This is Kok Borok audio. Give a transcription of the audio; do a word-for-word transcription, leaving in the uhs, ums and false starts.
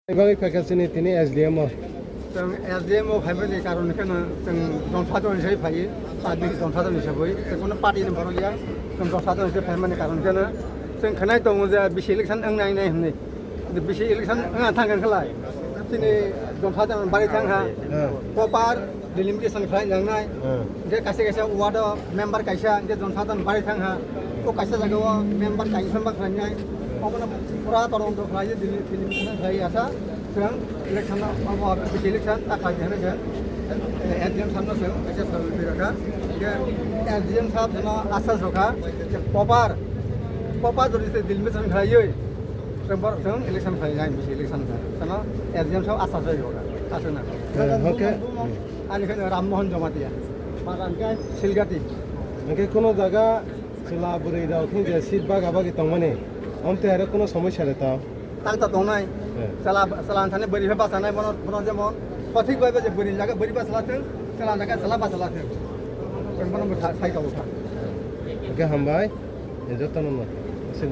Bagwi phaikha chini tini S D M o. Chwng S D M o phaimani karon khe no chwng Jonsadon hisabai phaiwi, public Jonsadon hisabai, chwng kono party ni borok ya, chwng Jonsadon hisabai phaimani karon khe no chwng khwnai tongo je bisi election wng nai nai hwnwi. Bisi election wng thang khe khlai. Chini Jonsadon bari thang ha. Hmm. Kopar delimitation khlai nangnai. Hmm. Hingke kaisa kaisa ward o member kaisa, hingke Jonsadon bari thang ha. O kaisa jaga o member kaisa member khlai nai. Obono pura toronto khlai ye deli-, delimitation khlai asa. Chwng election o, obo bisi election ta khlai de hwnwi chwng, eh, S D M sir no chwng kaisa sal pi rakha. Hingke S D M sir no asas rakha. Je kopar, kopar jodi se delimitation khlai ye. Chwng bor-, chwng election khlai nai, bisi election khlai. Chwng S D M sir asas rakha. Aswk na. Eh, okay. Ani khe Ram Mohan Jamatia. Bagan khe Silgati. Hingke kuno jaga chwla bwrwi rok hwnwi je seat baga bagi tongmani, omte aro kuno somosya de tong? Tang ta tongnai. Eh. Chwla, chwla thani bwrwi phe bachanai bono, bono jemon sothik bai je bwrwi jaga bwrwi bachala thung, chwla jaga chwla bachala thung. Chwng bono bwsa sai tongo kha. Hingke hambai. Jotono no. Aswk.